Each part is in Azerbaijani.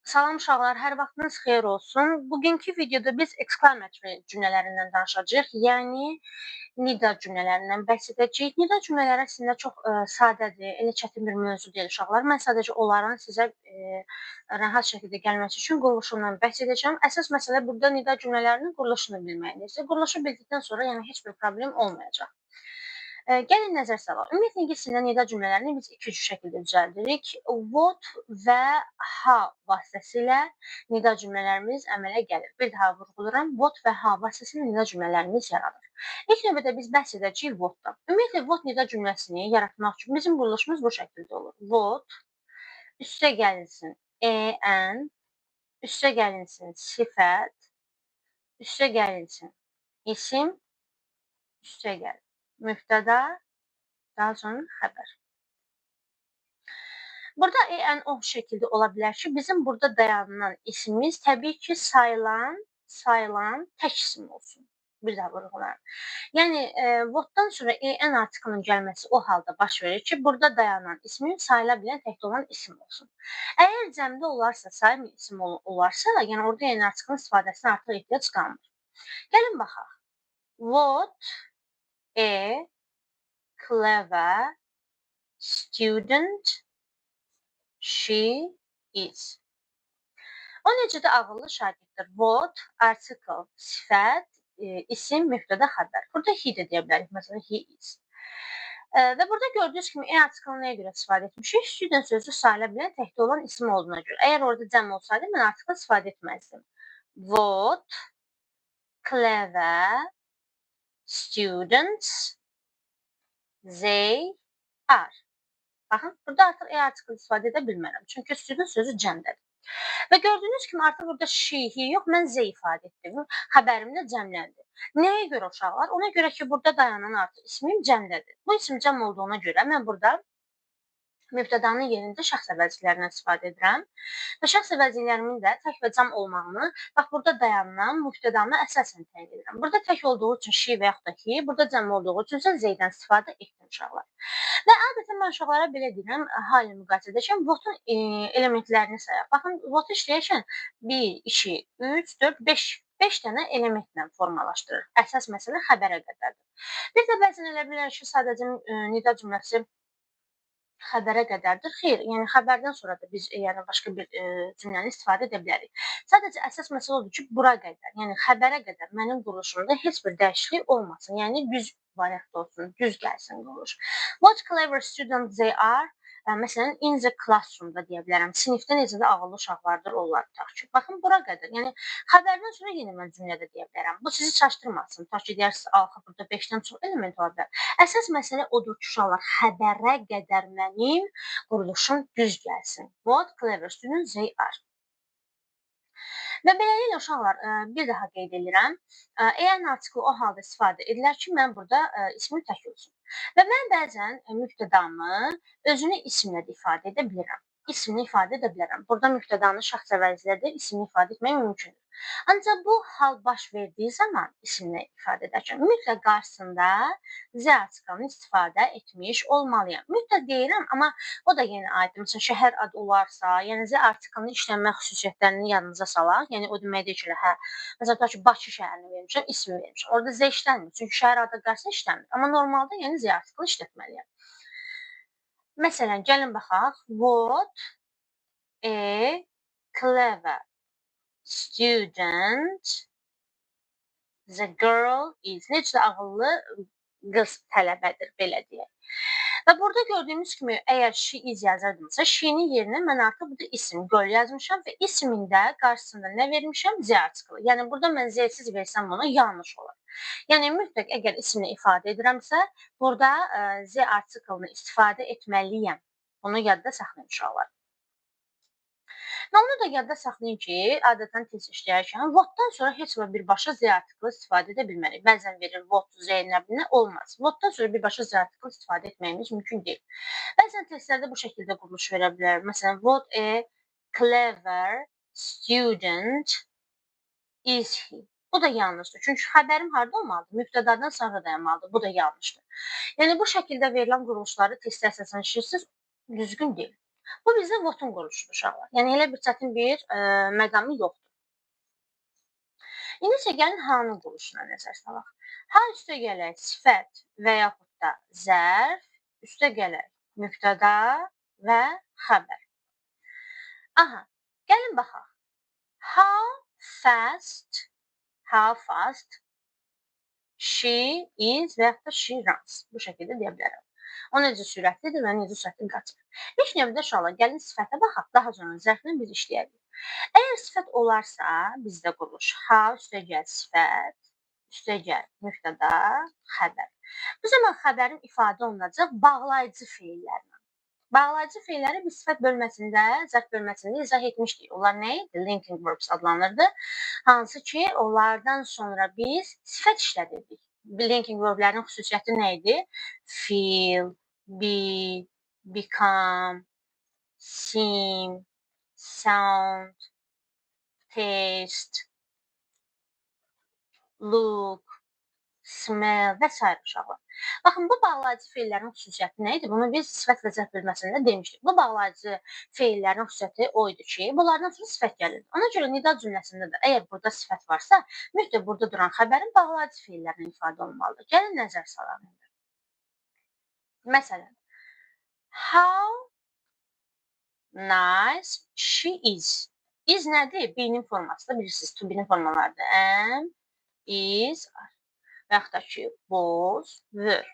Salam uşaqlar, hər vaxtınız xeyir olsun. Bugünkü videoda biz exclamatory cümlələrindən danışacağıq. Yəni nida cümlələrindən bəhs edəcəyik. Nida cümlələri əslində çox sadədir, elə çətin bir mövzu deyil uşaqlar. Mən sadəcə onların sizə rahat şəkildə gəlməsi üçün quruluşundan bəhs edəcəm. Əsas məsələ burada nida cümlələrinin quruluşunu bilməyinizdir. Quruluşu bildikdən sonra yəni heç bir problem olmayacaq. Gəlin nəzər salaq. Ümumiyyətlə ingilis dilində nida cümlələrini biz iki cür şəkildə düzəldirik. What və how vasitəsilə nida cümlələrimiz əmələ gəlir. Bir daha vurğulayıram. What və how vasitəsilə nida cümlələrimiz yaranır. İlk növbədə biz bəhs edəcəyik what-dan. Ümumiyyətlə what nida cümləsini yaratmaq üçün bizim quruluşumuz bu şəkildə olur. What üstə gəlinsin en, üstə gəlinsin sifət, üstə gəlinsin isim, üstə gəl mübtəda, daha sonra xəbər. Burada en o şəkildə ola bilər ki, bizim burada dayanılan ismimiz təbii ki, sayılan tək isim olsun. Bir daha vurğulayıram. Yəni what-dan sonra en artiklinin gəlməsi o halda baş verir ki, burada dayanan ismin sayıla bilən təkdə olan isim olsun. Əgər cəmdə olarsa, sayım isim olarsa, yəni orada en artiklinin istifadəsinə artıq ehtiyac qalmır. Gəlin baxaq. What a clever student she is. O necə də ağıllı şagirddir. What, article, sifət, isim, mübtəda, xəbər. Burada he də deyə bilərik. Məsələn, he is. Və burada gördüyünüz kimi e artiklını nəyə görə istifadə etmişik? Student sözü sayıla bilən təkdə olan isim olduğuna görə. Əgər orada cəm olsaydı, mən article istifadə etməzdim. What clever students they are. Baxın, burada artıq e artikli istifadə edə bilmərəm. Çünki student sözü cəmdədir. Və gördüyünüz kimi artıq burada she, he yox, mən they ifadə etdim. Xəbərim də cəmləndi. Nəyə görə uşaqlar? Ona görə ki, burada dayanan artıq ismim cəmdədir. Bu isim cəm olduğuna görə mən burada mübtədanın yerində şəxs əvəzliklərindən istifadə edirəm. Və şəxs əvəzliklərimin də tək və cəm olmağını bax burada dayanılan mübtədanı əsasən təyin edirəm. Burada tək olduğu üçün she və yaxud da he, burada cəm olduğu üçün isə they-dən istifadə etdim uşaqlar. Və adətən mən uşaqlara belə deyirəm, hal müqayisə edərkən what-un elementlərini sayaq. Baxın, what işləyərkən 1, 2, 3, 4, 5 dənə elementlə formalaşdırır. Əsas məsələ xəbərə qədərdir. Bir də bəzən elə bilər ki, sadəcə nida cümləsi xəbərə qədərdir. Xeyr, yəni xəbərdən sonra da biz yəni başqa bir cümləni istifadə edə bilərik. Sadəcə əsas məsələ odur ki, bura qədər, yəni xəbərə qədər mənim quruluşumda heç bir dəyişiklik olmasın. Yəni düz variant olsun, düz gəlsin quruluş. What clever students they are. Məsələn, in the classroom-da deyə bilərəm. Sinifdə necə də ağıllı uşaqlardır onlar tutaq ki. Baxın, bura qədər. Yəni, xəbərdən sonra yenə mən cümlədə deyə bilərəm. Bu sizi çaşdırmasın. Tutaq ki, deyərsiniz, axı, burada 5-dən çox element ola bilər. Əsas məsələ odur ki, uşaqlar, xəbərə qədər mənim quruluşum düz gəlsin. What clever students they are. Və beləliklə uşaqlar, bir daha qeyd edirəm. En artikli o halda istifadə edilər ki, mən burada ismim tək olsun. Və mən bəzən mübtədamı özünü isimlə də ifadə edə bilirəm. İsimini ifadə edə bilərəm. Burada mübtədanı şəxs əvəzlərdə isimini ifadə etmək mümkündür. Ancaq bu hal baş verdiyi zaman isimini ifadə edərkən mütləq qarşısında Z artiklını istifadə etmiş olmalıyam. Mütləq deyirəm, amma o da yenə aiddir. Məsələn, şəhər adı olarsa, yəni Z artiklının işlənmə xüsusiyyətlərini yadınıza salaq. Yəni o demək deyil ki, hə, məsələn, tutaq ki, Bakı şəhərini vermişəm, ismi vermişəm. Orada Z işlənmir. Çünki şəhər adı qarşısında işlənmir. Amma normalda yəni Z artiklını işlətməliyəm. Məsələn, gəlin baxaq. What a clever student the girl is. Necə də ağıllı qız tələbədir, belə deyək. Və burada gördüyümüz kimi, əgər she is yazardımsa, she-nin yerinə mən artıq burada isim girl yazmışam və ismin də qarşısında nə vermişəm? Z artiklı. Yəni, burada mən Z-siz versəm bunu yanlış olar. Yəni, mütləq əgər isimlə ifadə edirəmsə, burada Z artiklını istifadə etməliyəm. Bunu yadda saxlayın uşaqlar. Və onu da yadda saxlayın ki, adətən test işləyərkən what-dan sonra heç vaxt birbaşa Z artiklı istifadə edə bilmərik. Bəzən verir what, Z, nə bilim, olmaz. What-dan sonra birbaşa Z artiklı istifadə etməyimiz mümkün deyil. Bəzən testlərdə bu şəkildə quruluş verə bilər. Məsələn, what a clever student is he? Bu da yanlışdır. Çünki xəbərim harada olmalıdır? Mübtədadan sonra dayanmalıdır. Bu da yanlışdır. Yəni, bu şəkildə verilən quruluşları testdə əsasən işləyirsiniz, düzgün deyil. Bu bizdə what-un quruluşudur uşaqlar. Yəni elə bir çətin bir məqamı yoxdur. İndi isə gəlin how-nun quruluşuna nəzər salaq. How üstə gələk sifət və yaxud da zərf, üstə gələk mübtəda və xəbər. Aha, gəlin baxaq. How fast she is və yaxud da she runs. Bu şəkildə deyə bilərəm. O necə sürətlidir və necə sürətli qaçır. İlk növbədə uşaqlar, gəlin sifətə baxaq, daha sonra zərflə biz işləyərik. Əgər sifət olarsa, bizdə quruluş how üstə gəl sifət, üstə gəl mübtəda, xəbər. Bu zaman xəbərin ifadə olunacaq bağlayıcı feillərlə. Bağlayıcı feilləri biz sifət bölməsində, zərf bölməsində izah etmişdik. Onlar nə idi? Linking verbs adlanırdı. Hansı ki, onlardan sonra biz sifət işlədirdik. Linking verblərin xüsusiyyəti nə idi? Feel, be, become, seem, sound, taste, look, smell və sair uşaqlar. Baxın, bu bağlayıcı feillərin xüsusiyyəti nə idi? Bunu biz sifət və zərf bölməsində demişdik. Bu bağlayıcı feillərin xüsusiyyəti o idi ki, bunlardan sonra sifət gəlirdi. Ona görə nida cümləsində də əgər burada sifət varsa, mütləq burada duran xəbərin bağlayıcı feillərlə ifadə olunmalıdır. Gəlin nəzər salaq indi. Məsələn, how nice she is. Is nədir? Be-nin formasıdır. Bilirsiniz, to be-nin formalarıdır. Am, is, are. Və yaxud da ki, was, were.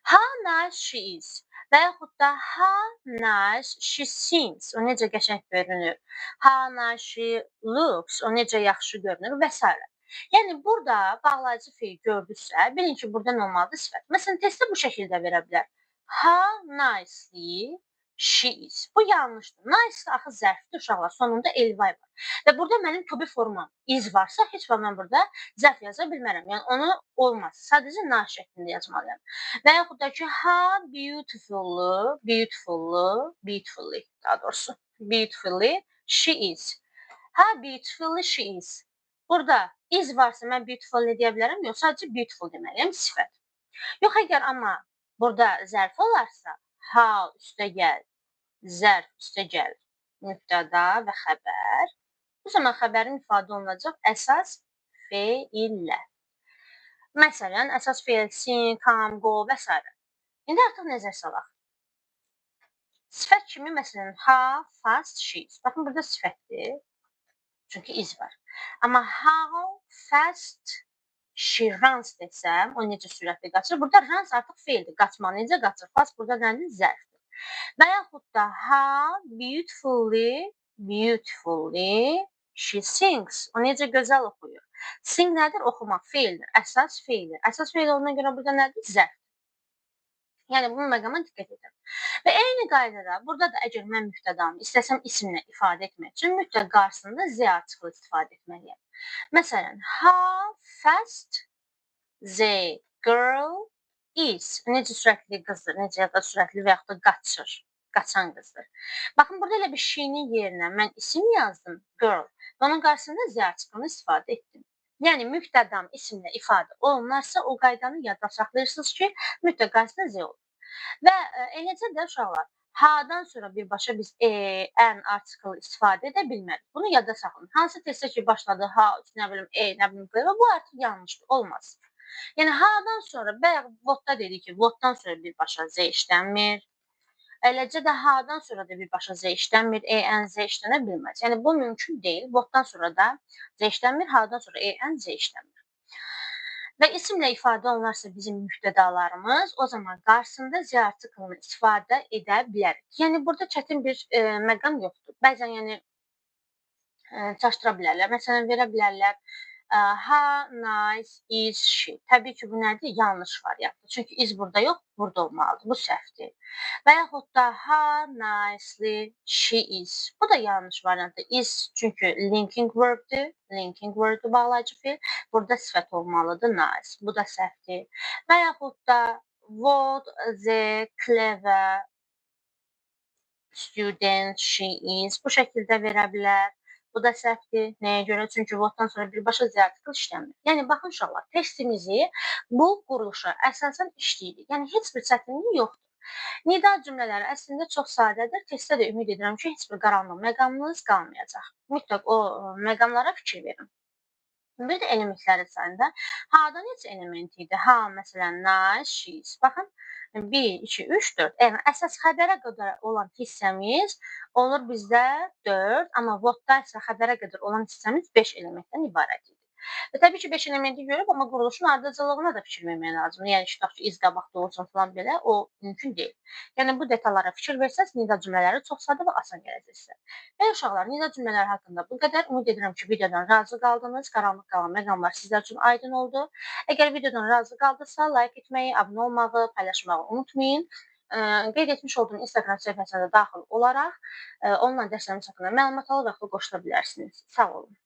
How nice she is. Və yaxud da how nice she seems. O necə qəşəng görünür. How nice she looks. O necə yaxşı görünür və s. Yəni, burada bağlayıcı feil gördünüzsə, bilin ki, burada nə olmalıdır? Sifət. Məsələn, testdə bu şəkildə verə bilər. How nicely she is. Bu yanlışdır. Nice axı zərfdir uşaqlar. Sonunda ly var. Və burada mənim to be formam is varsa, heç vaxt mən burada zərf yaza bilmərəm. Yəni, onu olmaz. Sadəcə nice şəklində yazmalıyam. Və yaxud da ki, how beautifully, beautifully, beautifully, daha doğrusu, beautifully she is. How beautifully she is. Burada is varsa mən beautifully deyə bilərəm. Yox, sadəcə beautiful deməliyəm, sifət. Yox, əgər amma burada zərf olarsa, how üstə gəl, zərf üstə gəl, mübtəda və xəbər. Bu zaman xəbərin ifadə olunacaq əsas feillə. Məsələn, əsas feil sing, come, go və s. İndi artıq nəzər salaq. Sifət kimi, məsələn, how fast she is. Baxın, burada sifətdir. Çünki is var. Amma how fast she runs desəm, o necə sürətli qaçır? Burada runs artıq feildir. Qaçmaq necə qaçır? Fast burada nədir? Zərfdir. Və yaxud da how beautifully, beautifully she sings. O necə gözəl oxuyur. Sing nədir? Oxumaq feildir. Əsas feildir. Əsas feil olduğuna görə burada nədir? Zərfdir. Yəni, bu məqama diqqət edin. Və eyni qaydada burada da əgər mən mübtədamı istəsəm isimlə ifadə etmək üçün mütləq qarşısında Z artiklı istifadə etməliyəm. Məsələn, how fast the girl is. Necə sürətli qızdır, necə ya da sürətli və yaxud da qaçır, qaçan qızdır. Baxın, burada elə bir she-nin yerinə mən isim yazdım, girl, və onun qarşısında Z artiklını istifadə etdim. Yəni, mübtədam isimlə ifadə olunarsa, o qaydanı yadda saxlayırsınız ki, mütləq qarşısında Z olur. Və eləcə də uşaqlar, how-dan sonra birbaşa biz e, n artiklı istifadə edə bilmərik. Bunu yadda saxlayın. Hansı testdə ki, başladı how, nə bilim, e, nə bilim, b, bu artıq yanlışdır, olmaz. Yəni, how-dan sonra, bayaq what-da dedik ki, what-dan sonra birbaşa Z işlənmir. Eləcə də how-dan sonra da birbaşa Z işlənmir, e, n, Z işlənə bilməz. Yəni, bu mümkün deyil. What-dan sonra da Z işlənmir, how-dan sonra e, n, Z işlənmir. Və isimlə ifadə olunarsa bizim mübtədalarımız, o zaman qarşısında Z artiklını istifadə edə bilərik. Yəni, burada çətin bir məqam yoxdur. Bəzən, yəni, çaşdıra bilərlər. Məsələn, verə bilərlər, how nice is she? Təbii ki, bu nədir? Yanlış variantdır. Çünki is burada yox, burada olmalıdır. Bu səhvdir. Və yaxud da how nicely she is. Bu da yanlış variantdır. Is çünki linking verb'dir. Linking verb'dir, bağlayıcı feil. Burada sifət olmalıdır, nice. Bu da səhvdir. Və yaxud da what the clever student she is. Bu şəkildə verə bilər. Bu da səhvdir. Nəyə görə? Çünki what-dan sonra birbaşa Z artikl işlənmir. Yəni, baxın uşaqlar, testimizi bu quruluşa əsasən işləyirik. Yəni, heç bir çətinlik yoxdur. Nida cümlələri əslində çox sadədir. Testdə də ümid edirəm ki, heç bir qaranlıq məqamınız qalmayacaq. Mütləq o məqamlara fikir verin. Bir də elementləri sayında. H-da neçə element idi? H məsələn, nice, she's. Baxın, 1, 2, 3, 4. Yəni, əsas xəbərə qədər olan hissəmiz olur bizdə 4, amma what-da isə xəbərə qədər olan hissəmiz 5 elementdən ibarət idi. Və təbii ki, 5 elementi görüb, amma quruluşun ardıcıllığına da fikir vermək lazımdır. Yəni, tutaq ki, iz qabaqda olsun falan belə, o mümkün deyil. Yəni, bu detallara fikir versəz, nida cümlələri çox sadə və asan gələcək sizə. Və uşaqlar, nida cümlələri haqqında bu qədər. Ümid edirəm ki, videodan razı qaldınız. Qaranlıq qalan məqamlar sizlər üçün aydın oldu. Əgər videodan razı qaldısa, like etməyi, abunə olmağı, paylaşmağı unutmayın. Qeyd etmiş olduğum Instagram səhifəsinə də daxil olaraq onunla dərslərimiz haqqında məlumat alıb və qoşula bilərsiniz. Sağ olun.